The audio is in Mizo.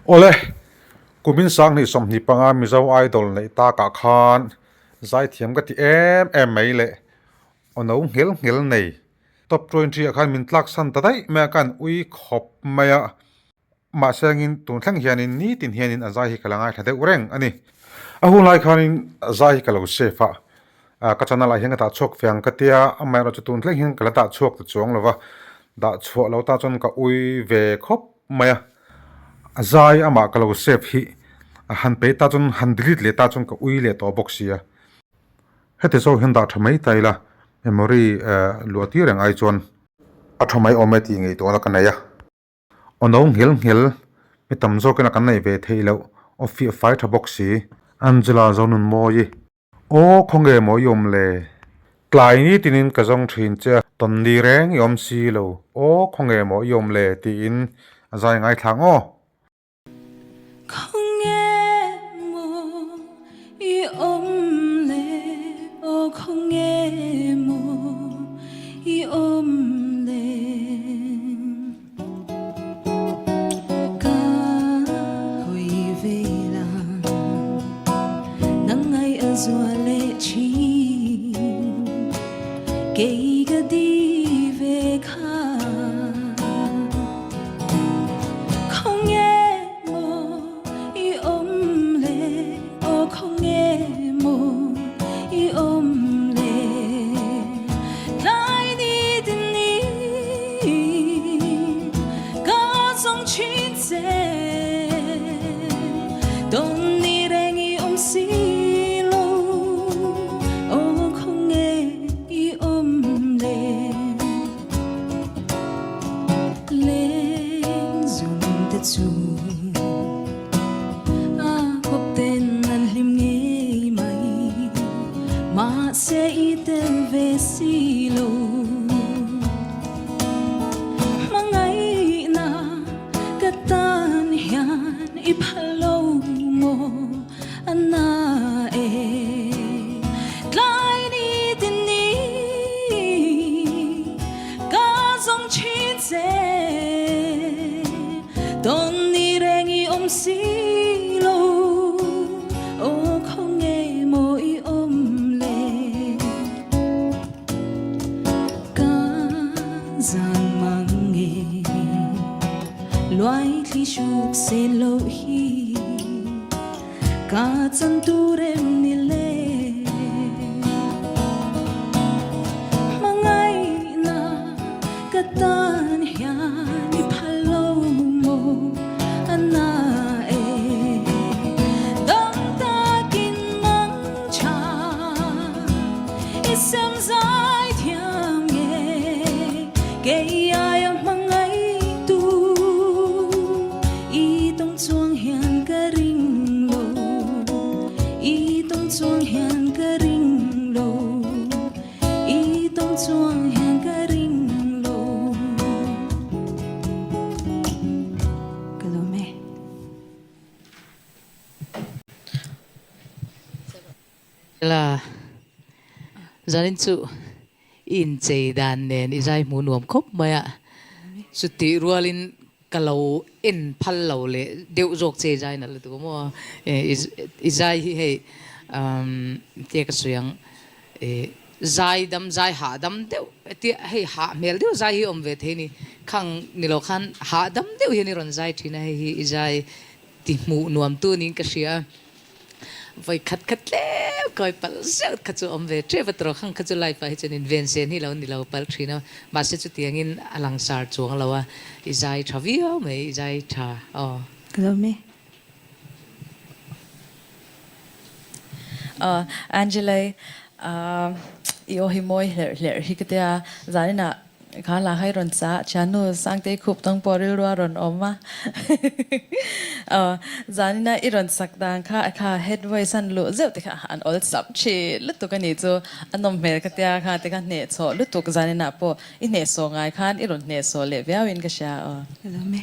Awle, kumin 2025 Mizo Idol neih takah khan zaithiam ka ti em em mai le, aw no nghel nghel nei. Top 20 ah khan min tlak san ta daih mai a, ka han ui khawp mai a. Mahse angin tun thleng hianin nitin hianin a zai hi ka la ngaithla deuh reng a ni. A hun lai khanin a zai hi ka lo save a, ka channel ah hian ka dah chhuak ve ang ka tia, amaherawhchu tun thleng hian ka la dah chhuak ta chuang lo va, dah chhuah lo ta chuan ka ui ve khawp mai a. A zai amah ka lo save hi a han pe ta chuan han delete leh ta chuan ka ui leh tawh bawk sia. Heti zawk hian dah tha mai ta ila memory luah tir reng ai chuan a tha mai awm e tih ngaihtuahna ka nei a. Aw no nghel nghel, mi tam zawkin a kan neih ve theih loh, aw fiah fai tha bawk si. Angela Zonunmawi, Aw khawnge maw i awm le? Tlai ni tinin ka zawng thin che a, tawn ni reng i awm si lo, aw khawnge maw i awm le? tiin a zai ngaithla ang aw. Khawnge maw i awm le aw khawnge maw i awm le Ka hawi vei lang nang ngai a zual leh thin kei ka di ve kha. Khawnge maw i awm le aw khawnge maw i awm le Tlai ni tin ni ka zawng thin che Tawn ni reng i awm si lo aw khawnge i awm le. Leng zum te chu a kawp ten an hlim ngei mai mahse i tel ve si lo hmangaihna ka tan hian i phal lo maw a na e tlai ni tin ni ka zawng thin che tawn ni reng i awm si lo aw khawnge maw i awm le ka zan mang nge luai thli hruk sen lo hi ka chan tur em ni le Hmangaihna ka tan hian i phal lo maw a na e Dam takin mang tha i sem zai thiam nge kei aia hmangaihtu i tawng chuang hian ka ring lo i tawng chuang hian ka ring lo i tawng chuang hian ka ring lo ka lawm e. La, zanin chu i inchei dan nen i zai hmu nuam khawp mai a, chutih rualin ka lo en phal lo leh deuh zawk che i zai nalh lutuk a maw, i zai hi hei tia ka sawi ang zai dam zai hahdam deuh tia hei hah hmel deuh zai hi a awm ve thei a ni, khang ni lo khan hahdam deuh hian i rawn zai thin a, hei hi i zai ti hmuh nuam tu niin ka hria. Vawi khat khat tlem kawi palh zeuh kha chu awm ve tep a tawrh khang kha chu life ah hi chuan in ven sen hi lo ni lo palh thin a, mahse chutiangin a langsar chuang lo a, i zai tha viau mai, i zai tha aw. Ka lo mi. Angela i aw hi mawi hlerh hlerh hi ka tia, zaninah Kha la hai rawn sa thiannu Sangtei khup tawng pawh rilru a rawn awm a. Aw, zanina i rawn sak dan kha kha head voice an luh zeuh te kha an awl sap thin lutuk a ni chu a nawm hmel ka tia kha te kha hnehchhawh lutuk zaninah pawh i hnehsawh ngai khan i rawn hnehsawh leh viau in ka hria aw. Ka lawm e.